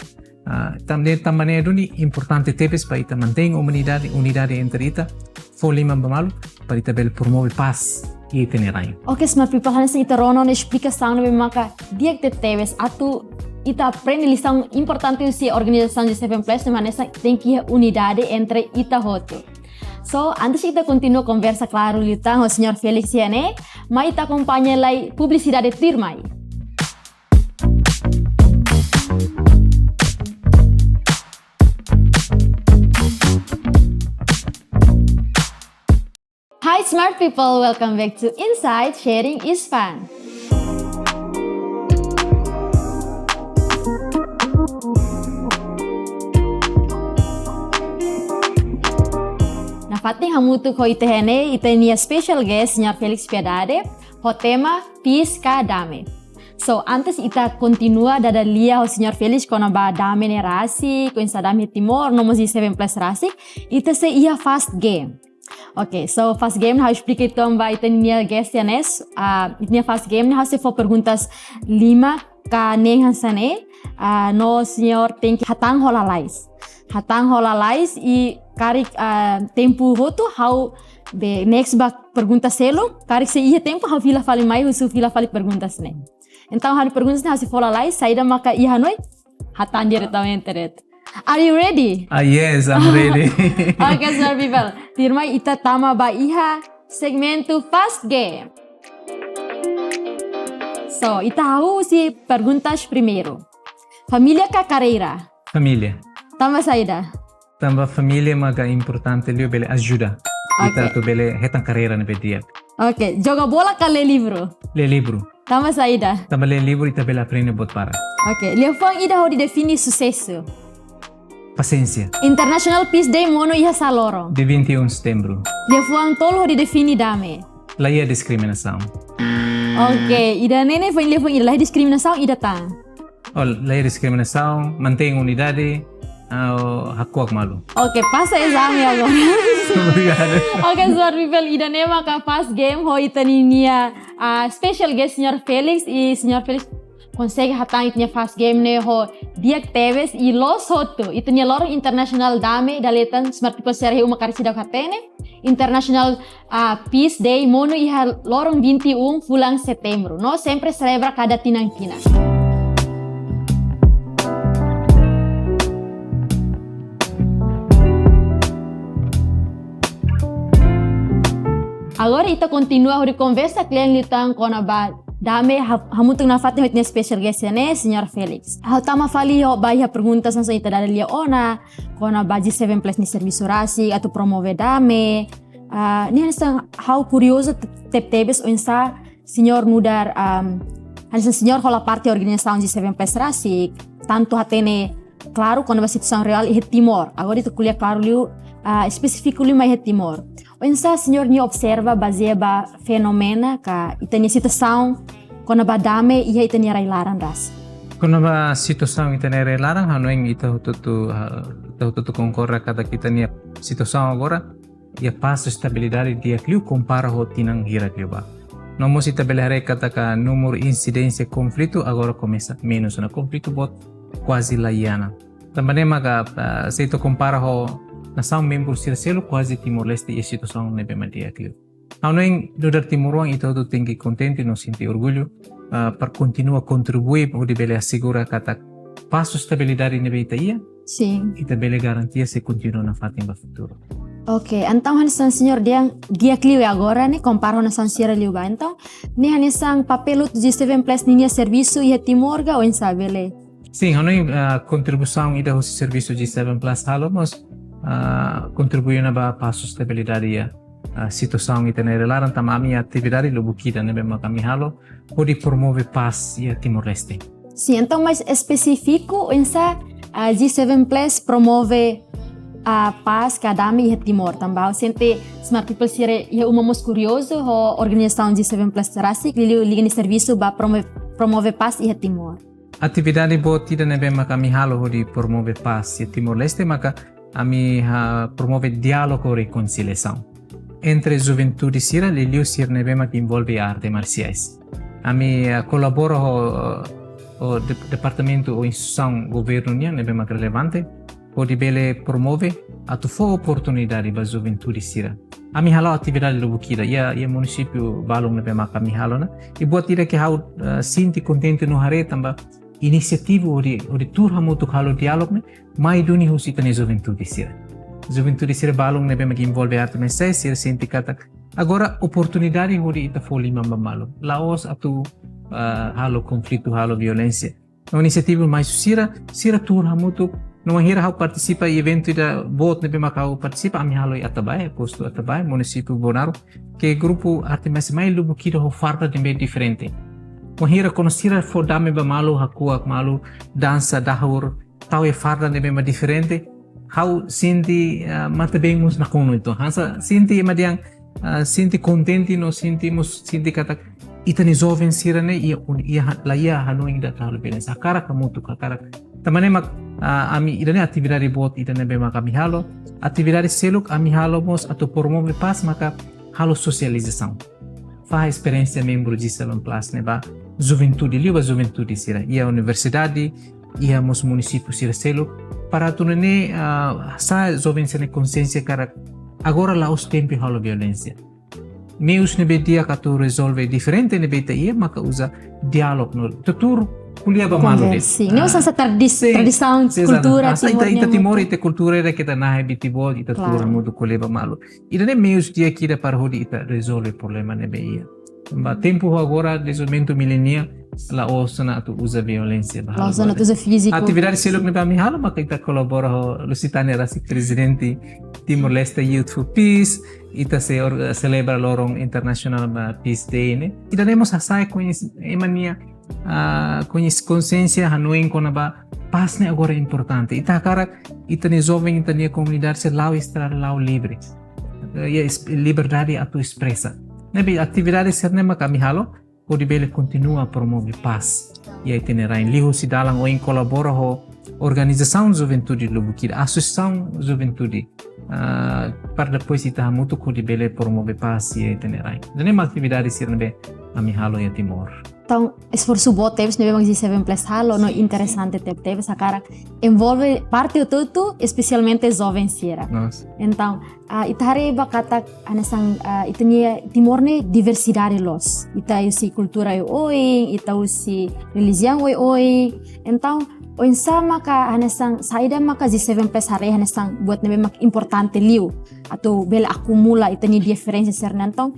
Ah, tanba ne'e, tanba ne'e duni importante tebes para ita mantein unidade, unidade entre ita, fó liman ba malu, para ita bele promove pás iha ita-nia rain. Oke, smart people, hanesan ita rona ona esplikasaun ne'ebé maka di'ak tebetebes atu ita aprende lisaun importante husi organizasaun G seven Plus, ne'e mak hanesan tenke iha unidade entre ita hotu. So, antes ita kontinua konversa klaru liután ho señór Félix iha ne'e, mai ita akompaña lai publisidade tuirmai. Hi smart people, welcome back to Insight, Sharing is Fun. Nafatin hamutuk ho ita iha ne'e, ita-nia special guest, señór Félix Piedade, ho tema Peace ka Dame. So, antes ita kontinua dada lia ho señór Félix kona-ba dame ne'e rasik, oinsá dame iha Timor, no mós G seven Plus rasik, ita sei iha fast game. Oke, so fast game ne'e ha'u esplika uitoan ba ita-nia guest iha ne'e. Ah, ita-nia fast game ne'e ha'u sei fó perguntas lima ka neen hanesan ne'e. Ah, no señór tenke hatán ho lalais. Hatán ho lalais i karik, ah, tempu hotu ha'u be next ba pergunta seluk, karik sei iha tempu ha'u fila fali mai husu fila fali perguntas ne'e. Entaun, ha'u-nia perguntas ne'e ha'u sei fó lalais, saida maka iha hanoin, hatán diretamente de'it. Are you ready? Ah, yes, I'm ready. Oke, smart people. Tuirmai ita tama ba iha segmentu Fast Game. So, ita hahú husi perguntas primeiru. Família ka karreira? Família. Tanba saida? Tanba família maka importante liu bele ajuda ita, oke, atu bele hetan karreira ne'ebé di'ak. Oke, joga bola ka lee livru? Lee livru. Tanba saida? Tanba lee livru ita bele aprende buat barak. Oke, liafuan ida hodi define susesu? Pasiénsia. International Peace Day monu iha sá loron? Dia vinte e um de setembro. Liafuan tolu hodi define dame? La iha diskriminasaun. Oke, ida-ne'e ne'e foin liafuan ida, la iha diskriminasaun, ida tan? Oh, la iha diskriminasaun, mantein unidade, ah, hakuak malu. Oke, pasa ezame agora. Obrigado. Oke, smart people, ida-ne'e maka fast game ho ita ninia, ah, special guest señór Félix, i señór Félix konsege hatán ita-nia fast game ne'e ho di'ak tebes i loos hotu. Ita-nia loron internasionál dame, dala ida tan smart people sira iha uma karik seidauk hatene. International, ah, Peace Day monu iha loron vinte e um fulan Setembru. No sempre selebra kada tinan tinan. Agora ita kontinua hodi konversa kle'an liután kona-ba dame ha-, hamutuk nafatin ho ita-nia special guest ne'e, Señór Felix. Ha'u tama fali ho ba iha perguntas hanesan ita dada lia ona, kona-ba G seven plus nia servisu rasik atu promove dame. Ah, ne'e hanesan ha'u kuriozu te-, tebetebes oinsá Señór nu'udar, am, hanesan Señór hola parte organizasaun G seven plus rasik, tantu hatene klaru kona-ba situasaun reál iha Timor. Agora ita ko'alia klaru liu, ah, espesífiku liu mai iha Timor. Oinsá Señór nia observa bazeia ba fenómenu ka ita-nia situasaun kona-ba dame iha ita-nia rai-laran rasik? Kona-ba situasaun ita-nia rai-laran, hanoin ita hotu-hotu, ah, ita hotu-hotu konkorda katak ita-nia situasaun agora iha pás, estabilidade di'ak liu kompara ho tinan hirak liubá. No mós ita bele haree katak númeru insidénsia konflitu agora komesa menus ona, konflitu boot kuaze la iha ona. Tanba ne'e maka, ah, se ita kompara ho nasaun membru sira seluk, kuaze Timor-Leste iha situasaun ne'ebé mak di'ak liu. Ha'u hanoin nu'udar timoroan ita hotu tenke kontente no sente orgullu, ah, para kontinua kontribui hodi bele asegura katak pás, estabilidade ne'ebé ita iha, sin, ita bele garantia sei kontinua nafatin ba futuru. Oke, entaun hanesan Señór dehan di'ak liu agora ne'e kompara ho nasaun sira liubá. Entaun, ne'e hanesan papél hotu G seven plus ninia servisu iha Timor ka oinsá bele? Sin, hanoin, ah, kontribuisaun ida husi servisu G seven plus halo mós, ah, kontribui ona ba pás, estabilidade iha, ah, situasaun ita-nia rai-laran, tanba ami atividade lubuk ida ne'ebé mak ami halo hodi promove pás iha Timor-Leste. Sin, entaun mais espesífiku oinsá, ah, G seven plus promove, ah, pás ka dame iha Timor, tanba ha'u sente Smart People sira iha uma mós kuriozu ho organizasaun G seven plus rasik, liuliu liga nia servisu ba promove, promove pás iha Timor. Atividade boot ida ne'ebé mak ami halo hodi promove pás iha Timor-Leste maka ami, ah, promove diálogu, rekonsiliasaun entre juventude sira, liuliu sira ne'ebé mak envolve arte marsiais. Ami, ah, kolabora ho, ho de-, departamentu ou instituisaun governu nian ne'ebé mak relevante hodi bele promove atu fó oportunidade ba juventude sira. Ami hala'o atividade lubuk ida iha, iha munisípiu balun ne'ebé mak ami halo ona. I buat ida ke ha'u, ah, sente kontente no haree tanba inisiativa hodi, hodi tuur hamutuk halo diálogu ne'e mai duni husi ita-nia juventude sira. Juventude sira balun ne'ebé mak envolve arte marsiais, sira sente katak agora oportunidade hodi ita fó liman ba malu. La'ós atu, ah, halo konflitu, halo violénsia. No inisiativa mai husi sira, sira tuur hamutuk. No wainhira ha'u partisipa iha eventu ida boot ne'ebé mak ha'u partisipa, ami halo iha Atabae, postu Atabae, munisípiu Bonaru, ke grupu arte marsiais mai lubuk ida ho farda ne'ebé diferente. Wainhira kuandu sira fó dame ba malu, hakuak malu, dansa, dahur, tau iha farda ne'ebé mak diferente, ha'u sente, ah, mate-been mós nakonu. Entaun hanesan sente ema dehan, ah, sente kontente no sente mós sente katak ita-nia joven sira ne'e iha un-, iha ha-, la iha hanoin ida atu halo violénsia. Hakarak hamutuk, hakarak. Tanba ne'e mak, ah, ami ida-ne'e atividade boot ida ne'ebé mak ami halo. Atividade seluk ami halo mós atu promove pás maka halo sosializasaun. Fahe esperiénsia membru G seven plus ne'e ba juventude, liu ba juventude sira iha universidade, iha mós munisípiu sira seluk, para atu nune'e, ah, sa'e joven sira-nia konsiénsia katak agora la'ós tempu halo violénsia. Meius ne'ebé di'ak atu rezolve diferente ne'ebé ita iha maka uza diálogu no tuur ko'alia ba malu de'it. Konversa. Ne'e hanesan tradis-, sin, tradisaun, sin, kultura, hanesan ita, Timor ita nian Timor, ita kultura ida ke ita nahe biti boot, ita tuur hamutuk ko'alia ba malu. Ida-ne'e meius di'ak ida para hodi ita rezolve problema ne'ebé iha. Ba tempu agora, dezenvolvimentu mileniál, la'ós ona atu uza violénsia ba halo. La'ós ona atu uza fíziku. Atividade seluk ne'ebé ami halo, maka ita kolabora ho Lusitânia rasik, prezidente Timor-Leste Youth for Peace, ita sei or-, selebra loron internasionál ba Peace Day ne'e. Ida-ne'e mós hasa'e koñes-, ema nia, ah, koñes-, konsiénsia hanoin kona-ba pás ne'e agora importante. Ita hakarak ita-nia joven, ita-nia komunidade sira la'o estrada, la'o livre. Eh, iha es-, liberdade atu espresa. Ne'ebé atividade sira-ne'e mak ami halo hodi bele kontinua promove pás iha ita-nia rain. Liuhusi dalan oin kolabora ho organizasaun juventude lubuk ida, asosiasaun juventude, ah, para depois ita hamutuk hodi bele promove pás iha ita-nia rain. Ida-ne'e mak atividade sira ne'ebé ami halo iha Timor. Entaun, esforsu boot tebes ne'ebé mak G seven Plus halo, no interesante tebetebes, hakarak envolve parte hotu-hotu, espesialmente joven sira. Nos. Entaun, ah, ita haree ba katak hanesan, ah, ita-nia Timor ne'e diversidade loos. Ita husi kultura oioin, ita husi relijiaun oioin. Entaun, oinsá maka hanesan, saida maka G seven Plus haree hanesan buat ne'ebé mak importante liu atu bele akumula ita-nia diferensa sira-ne'e. Entaun,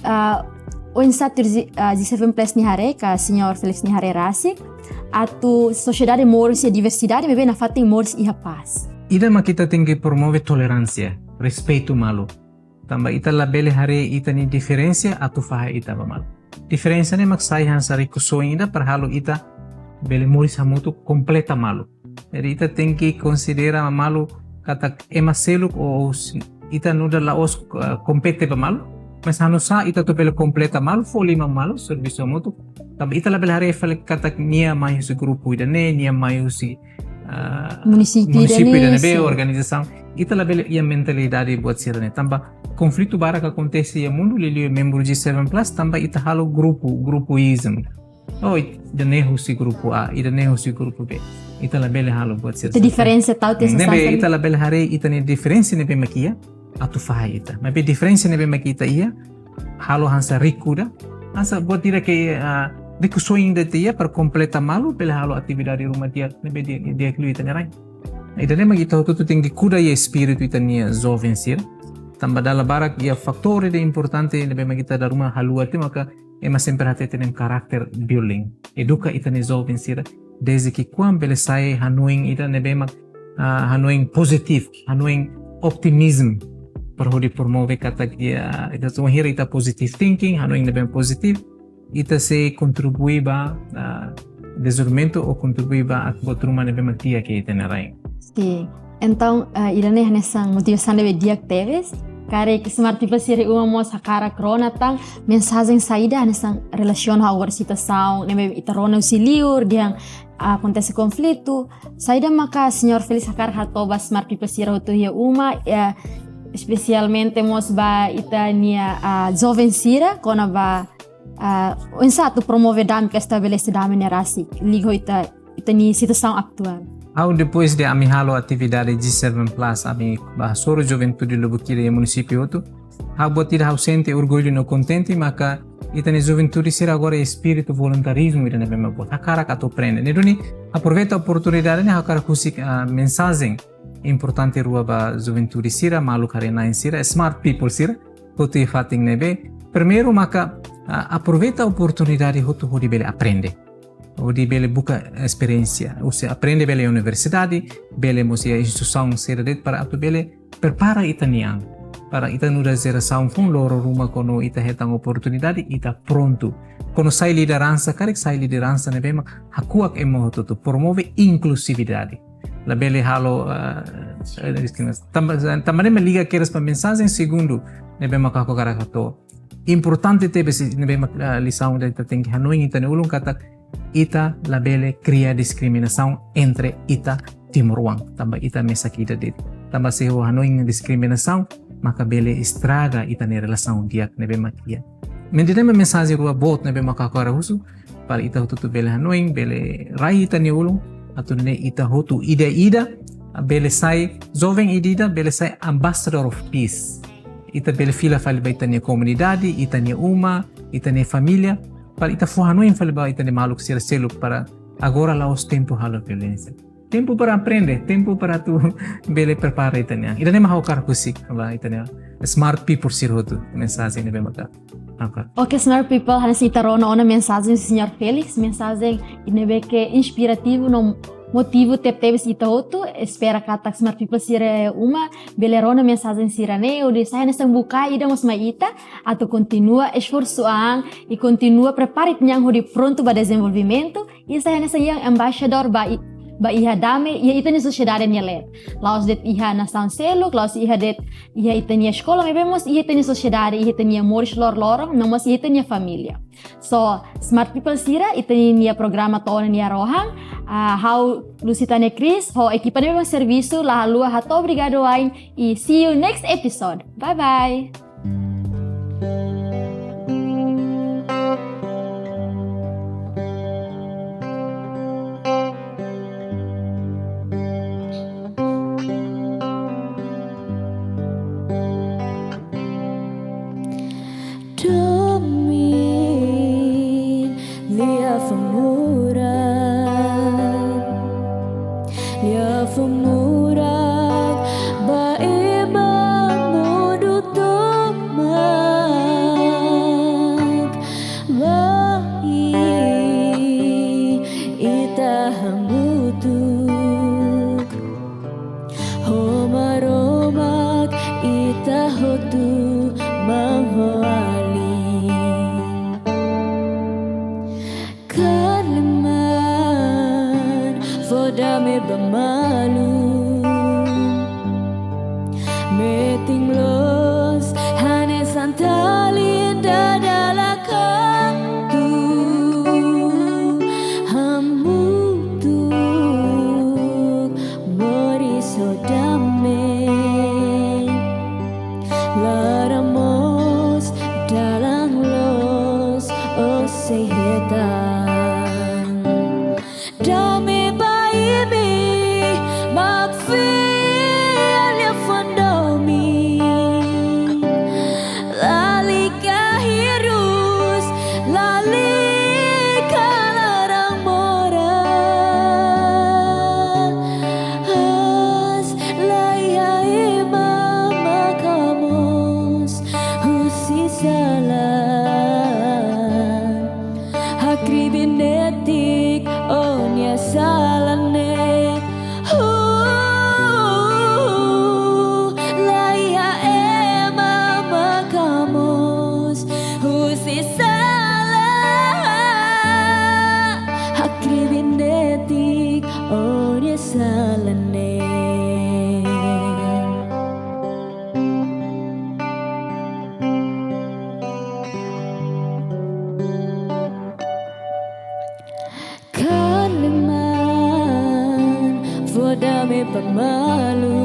ah, oinsá tuir G-, ah, G seven Plus nia haree, ka Señór Félix nia haree rasik, atu sosiedade moris iha diversidade, maibé nafatin moris iha pás. Ida mak ita tenke promove toleránsia, respeitu malu. Tanba ita labele haree ita-nia diferensa atu fahe ita ba malu. Diferensa ne'e mak sai hanesan rikusoin ida para halo ita bele moris hamutuk, kompleta malu. Jadi ita tenke konsidera malu katak ema seluk ou s-, ita nu'udar la'ós, eh, kompete ba malu. Mas hanu'usá ita atu bele kompleta malu, fó liman malu, servisu hamutuk. Tanba ita labele haree fali katak nia mai husi grupu ida-ne'e, nia mai husi, ah, munisípiu ida-ne'e, munisípiu ida-ne'ebé, sin, organizasaun. Ita labele iha mentalidade buat sira-ne'e. Tanba konflitu barak akontese iha mundu, liuliu membru G seven Plus, tanba ita halo grupu, grupuism. Oh, ida-ne'e husi grupu A, ida-ne'e husi grupu B. Ita labele halo buat sira-ne'e. Ita diferensa tau te. Hmm, ne'ebé sasán ita labele haree ita-nia diferensa ne'ebé mak iha atu fahe ita. Maibé diferensa ne'ebé mak ita iha, halo hanesan riku ida. Hanesan buat ida ke, ah, rikusoin ida ita iha para kompleta malu, bele halo atividade ruma di'ak ne'ebé di'ak, di'ak liu ita-nia rain. Ida-ne'e mak ita hotu-hotu tenke kuda iha espíritu ita-nia joven sira. Tanba dala barak iha fatór ida importante ne'ebé mak ita dala ruma haluha tiha maka ema sempre hatete dehan character building. Eduka ita-nia joven sira dezde ki'ikoan bele sai hanoin ida ne'ebé mak, ah, hanoin pozitivu, hanoin optimism. Para hodi promove katak iha, ita só hira ita positive thinking, hanoin ne'ebé mak pozitivu, ita sei kontribui ba, ah, dezenvolvimentu ou kontribui ba buat ruma ne'ebé mak di'ak iha ita-nia rain. Sin. Entaun, ah, ida-ne'e hanesan motivasaun ne'ebé di'ak tebes. Karik Smart People sira iha uma mós hakarak rona tan mensajen saida hanesan relasiona ho agora situasaun ne'ebé ita rona husi liur, dehan akontese konflitu. Saida maka Señór Félix hakarak hato'o ba Smart People sira hotu iha uma, eh, espesialmente mós ba ita-nia, ah, joven sira, kona-ba, ah, oinsá atu promove dame ka estabelese dame ne'e rasik, liga ho ita, ita-nia situasaun atuál. Ha'u depois de ami halo atividade G seven Plus, ami bá hasoru juventude lubuk ida iha munisípiu hotu. Ha'u buat ida ha'u sente orgullu no kontente, maka ita-nia juventude sira agora espíritu voluntarizmu ida ne'ebé mak boot. Hakarak atu aprende. Ne'e duni aproveita oportunidade ne'e hakarak husik, ah, mensajen importante rua ba juventude sira, maluk haree-na'in sira, smart people sira, hotu iha fatin ne'ebé. Primeiru maka, ah, aproveita oportunidade hotu hodi bele aprende. Hodi bele buka esperiénsia. Husi aprende bele iha universidade, bele mós iha instituisaun sira de'it para atu bele prepara ita-nia an. Para ita nu'udar jerasaun foun loron ruma kuandu ita hetan oportunidade, ita prontu. Kuandu sai lideransa, karik sai lideransa ne'ebé mak hakuak ema hotu-hotu, promove inkluzividade. Labele halo, ah, eh, diskriminasaun. Tanba, tanba ne'e mak liga kedas ba mensajen segundu ne'ebé mak ha'u hakarak hato'o. Importante tebes ne'ebé mak, ah, lisaun ida ita tenke hanoin ita-nia ulun katak ita labele kria diskriminasaun entre ita timoroan. Tanba ita mesak ida de'it. Tanba se ha'u hanoin diskriminasaun, maka bele estraga ita-nia relasaun di'ak ne'ebé mak iha. Entaun ne'e mak mensajen rua boot ne'ebé mak ha'u hakarak husu, para ita hotu-hotu bele hanoin, bele rai ita-nia ulun, atu nune'e ita hotu ida-ida, bele sai, joven ida-ida, bele sai ambassador of peace. Ita bele fila fali ba ita-nia komunidade, ita-nia uma, ita-nia família, para ita fó hanoin fali ba ita-nia maluk sira seluk para agora la'ós tempu halo violénsia. Tempu para aprende, tempu para atu bele prepara ita-nia an. Ida-ne'e mak ha'u hakarak husik ba ita-nia smart people sira hotu, mensajen ne'ebé maka. Oke. Oke, smart people, hanesan ita rona ona mensajen Señór Félix, mensajen ne'ebé ke inspirativu no motiva tebetebes ita hotu. Espera katak smart people sira iha uma bele rona mensajen sira-ne'e, hodi sai hanesan bukae ida mós mai ita, atu kontinua esforsu an, i kontinua prepara ita-nia an hodi prontu ba dezenvolvimentu, i sai hanesan iha embaixadór ba i-, ba iha dame, iha ita-nia sosiedade nia leet. La'ós de'it iha nasaun seluk, la'ós iha de'it iha ita-nia eskola, maibé mós iha ita-nia sosiedade, iha ita-nia moris loroloron, no mós iha ita-nia família. So, smart people sira, ita-nia programa to'o ona nia rohan, ah, ha'u Lusitania Cris, ho ekipa ne'ebé servisu, la haluha hato'o obrigadu wa'in, i see you next episode. Bye bye. Domin, Lia fó moras, Lia fó moras ba ema mundu tomak. Ba iha ita hamutuk ho Maromak, ita hotu mak ho alin. Karleman, fó dame ba malu. Metin loos hanesan talin dadalan kantu. Hamutuk moris ho dame. Laran moos, dalan loos, ó sei hetan. Dame ba imi mak fiar Lia fó domin. Lalika hirus, lalika laran moras. La iha ema mak hamoos husi sala. Hakribi netik ó-nia sala ne'e. Uh, la iha ema mak hamoos husi sala. Hakribi netik ó-nia sala ne'e. Karleman, fó dame ba malu.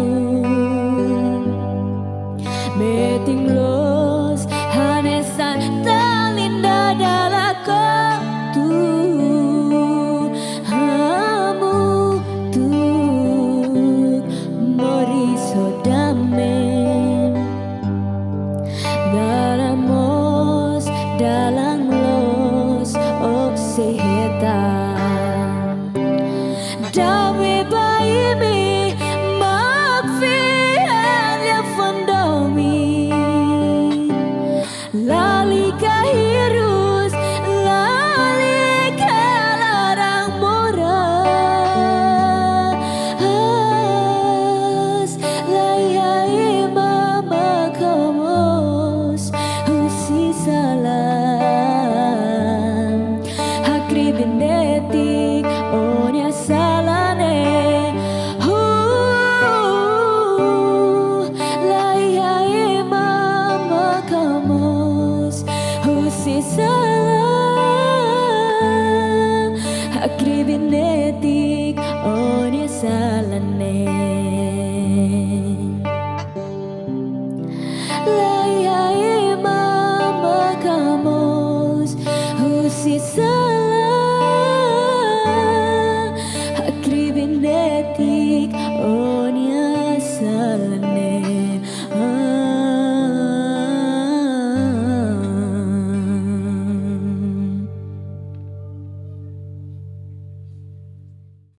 Metin loos hanesan talin dadalan kantu. Hamutuk moris ho dame. Laran moos, dalan loos, ó sei hetan. Dame ba imi mak fiar Lia fó domin. Lalika hirus, lalika laran moras. La iha ema mak hamoos husi sala. Hakribi netik ó-nia sala ne'e. Uh, la iha ema mak hamoos husi sala. Hakribi netik ó-nia sala ne'e. La iha ema mak hamoos husi